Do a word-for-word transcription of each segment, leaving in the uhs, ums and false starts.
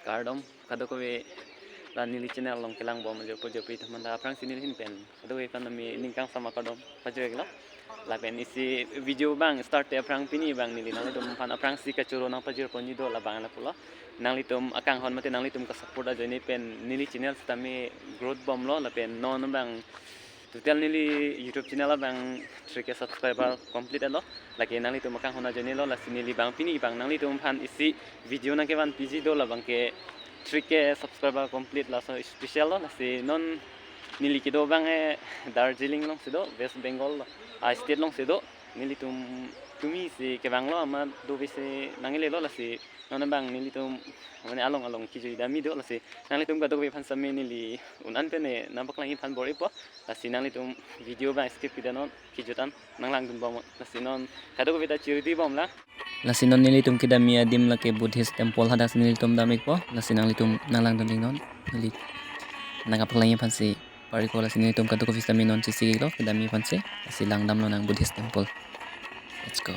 Kardom, kadokave la neli channel along kelang bom ajo po ajo pi teman ta aphrangsi neli ahin pen kadokave aphan nami ning kangsam akardom pajir-iklo. Lapen isi video abang start te aphrang pini abang neli nanglitum aphan aphrangsi kachoro nangpajir ponji do labang lapulo. Nanglitum akanghon mate nanglitum kasupport ajoine pen neli channel sitame growth bomlo lapen non abang total neli YouTube channel abang three K subscriber complete etlo. Lake nanglitum akanghon ajoinelo, lasi neli abang pini abang nanglitum aphan isi video nangkevan piji do labang ke three K subscriber complete laso special lo, lasi non neli kedo abang eh Darjeeling alongsi do, West Bengal lo, a state alongsi do, nelitum tumi si kevanglo amat dovesi nanglelo, lasi non abang nelitum mane along along kejui damji do, lasi nanglitum kadokave aphan sitame neli un-an pen eh nangpaklangji aphan bor-ipo, lasi nanglitum video abang skip pida non kejut an nanglangdun bom, lasi non kadokave ta chiridi bomlang. Lasi non nelitum kedamji adim lake Buddhist temple hadak si nelitum dam-ikpo, lasi nanglitum nanglangdun-ik non, neli nangpaklangji aphansi bor-ikpo, lasi nelitum kadokave sitame non chesik-iklo kedamji aphansi, lasi langdamlonang Buddhist temple. Let's go.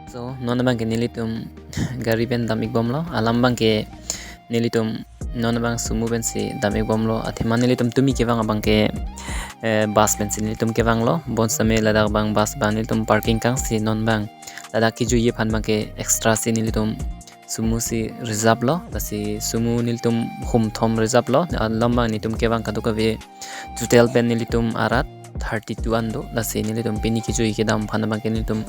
So, non abang ke nelitum gari pen dam-ik bomlo, alam abang ke nelitum non abang sumo pensi dam-ik bomlo, athema nelitum tumi kevang abang ke, eh, bus pensi nelitum kevanglo, bonsitame ladak abang bus abang nelitum parking kangsi non abang ladak kejuiji aphan abang ke extra si nelitum sumo si reserve lo, lasi sumo nelitum humthom reserve lo, alam abang nelitum kevang kadokave total pen nelitum arat thirty-two an do, lasi nelitum pini kejui kedam aphan abang ke nelitum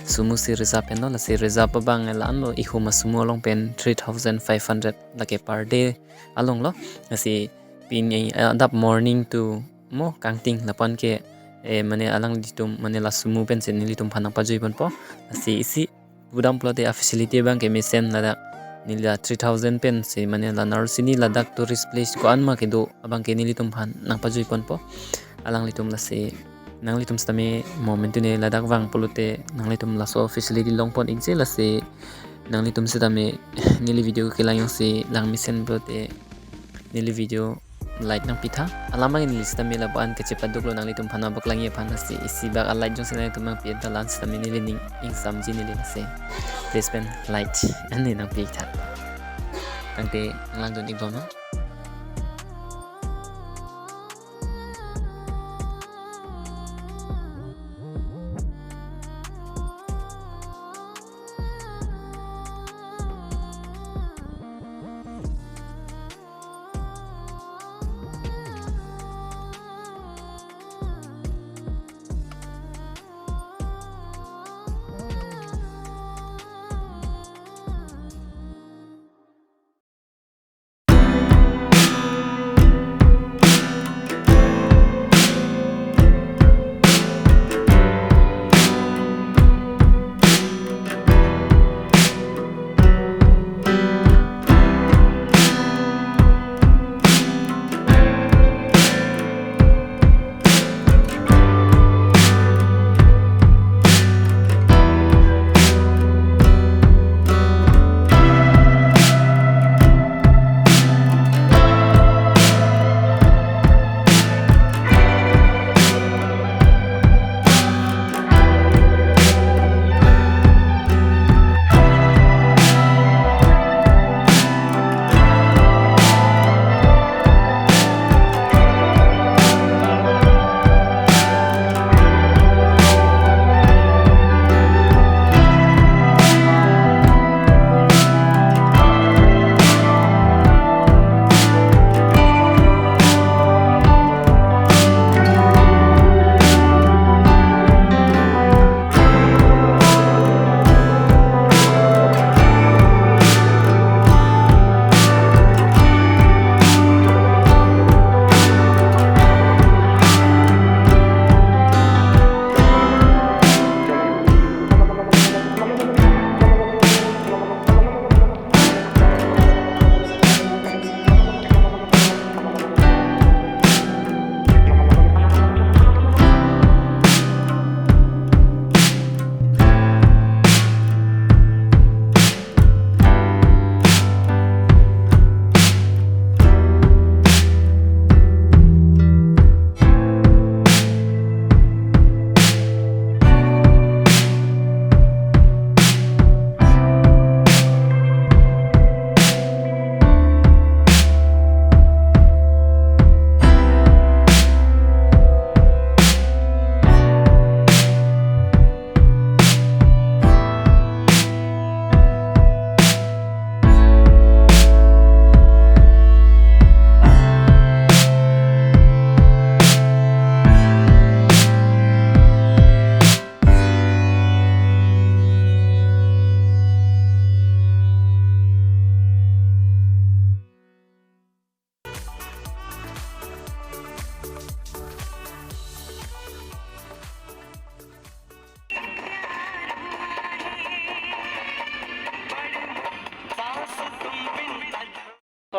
sumo si reserve henlo, lasi reserve abang la-anlo ihum asumo along pen three thousand five hundred lake per day along lo, lasi pini, eh, adap morning to mo kangting lapu-an ke, eh, mane alanglitum mane la sumo pensi nelitum aphan nangpajui ponpo, lasi isi pudam pulote a facility abang ke mesen ladak neli la three thousand pensi mane la Narusini ladak tourist place ko-an ma kedo abang ke nelitum aphan nangpajui ponpo. Alanglitum lasi nanglitum sitame moment ne ladak vang pulote nanglitum laso facility long pon-ikji, lasi nanglitum sitame neli video kelang jongsi lang mesen pulote neli video like nangpitha. Alam abang neli sitame lapu-an kachepaduklo nanglitum aphan nangpaklangji aphan, lasi isi bak a like jongsi nanglitum nangpi ta la-an sitame neli ning ingsamji neli lasi. Please pen like ane nangpitha. Tangte nanglangdun-ik bomlo.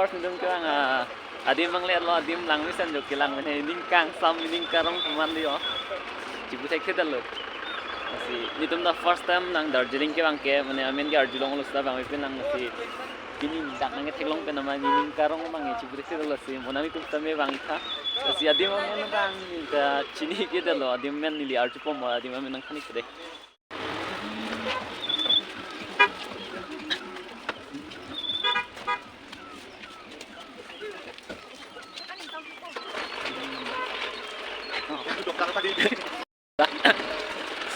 Nelitum kevang, ah, adim abang le lo, adim langmesen jo kelang mene, ining kangsam, ining karong komatlo. Chipu thekthedetlo. Lasi nelitum ta first time nang Darjeeling kevang ke, mane amen ke arjulonglo seta vangpinlang lasi. Pini dak nangketheklong pen amat ining karong abang chipu thekthedetlo lasi. Mo nanglitum tame vang-iktha. Lasi adim abang nang kachinidetlo, adim amen neli arjupom, adim amen nang kani kede.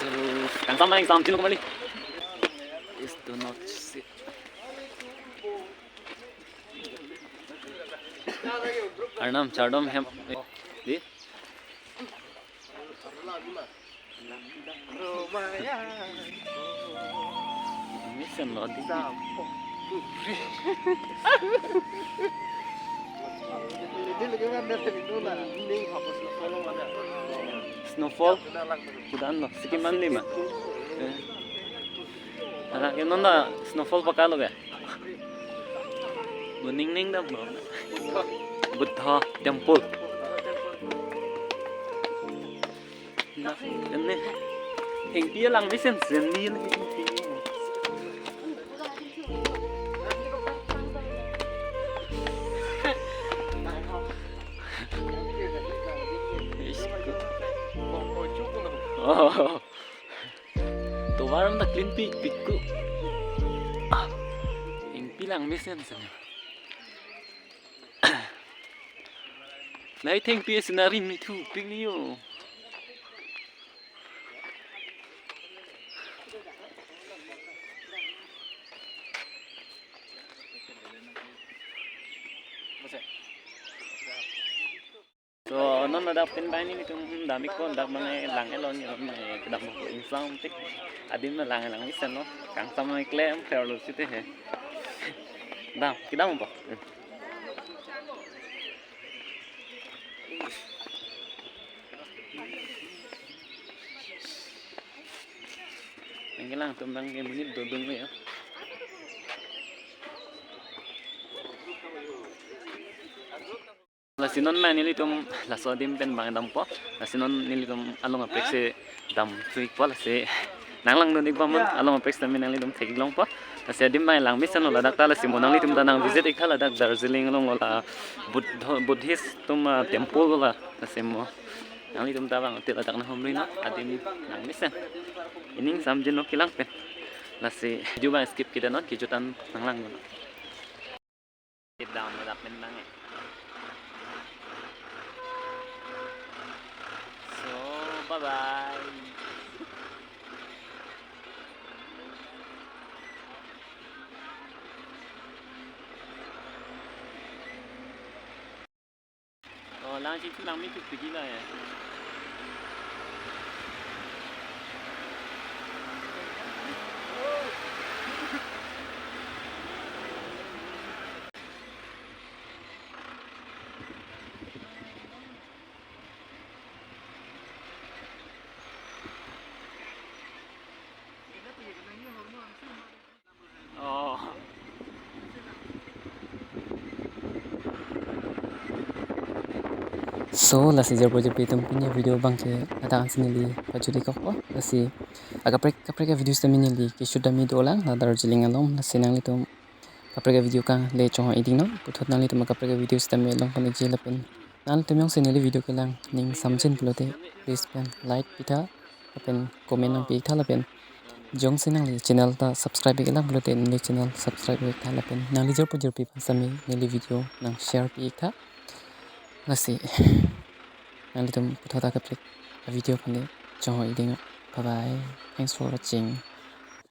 So, kangsam, kangsam, chino kemali. Is do not sit. Arnam, chardom hem. Di? Mesen lo di. Snowfall? Kudan lo, sikiman lima. Eh. Anak ke non ta snowfall pakalo ke? Bo ningning dam lo. Buddha temple. Na, ene. Thengpi langmesen, sen ni na thengpi. Oh. Tovar ta clean pikpik ko. Ah, thengpi langmesen sen. Lahei thengpi scenery mithupiklo. So, non ladak pen abang nelitum dam-ikpo, dak abang lang-etlo, non kedam-ikpo, ingsam tik adim langlang mesen lo, kangsam klem kler lo seta he. Dam, kedam po. Nangkelangtum abang ke monit dodunlo ya. Lasi non ma nelitum laso adim pen abang dampo. Lasi non nelitum along aprekse damthu-ikpo lasi. Nanglangdun-ikpo man along aprekse tame nanglitum theklongpo. Lasi adim abang langmesen lo ladak ta lasi mo nanglitum ta nang visit-iktha ladak Darjeeling along lo la Buddha, Buddhist atum, ah, temple lo la lasi mo. Nanglitum ta abang te ladak nanghumri non adim langmesen. Ining samjin lo kelang pen. Lasi video abang skip kedo non, kejut an nanglangdun non. Kedam ladak pen abang eh. So, bye bye. Oh, lang si lang mi tu pidi la ya. Oh. So, lasi jirpo jirpi atum pini video abang ke ladak ansi neli pajut-ikpo. Lasi akaprek kaprek a-video sitame neli keshoot damji dolang la Darjeeling along, lasi nanglitum kaprek a-video kang le chonghoi-ik non. Puthot nanglitum kaprek a-video sitame long pon-ikji lapen nanglitum jongsi neli video kelang ning samjin pulote please pen like pitha lapen comment nangpi-iktha lapen jongsi nangli channel ta subscribe-ik lang pulote neli channel subscribe-iktha lapen nangli jirpo jirpi aphan sitame neli video nang share pi-iktha. Lasi nanglitum puthot akaprek a-video aphan le chonghoi-ik. Bye bye. Thanks for watching.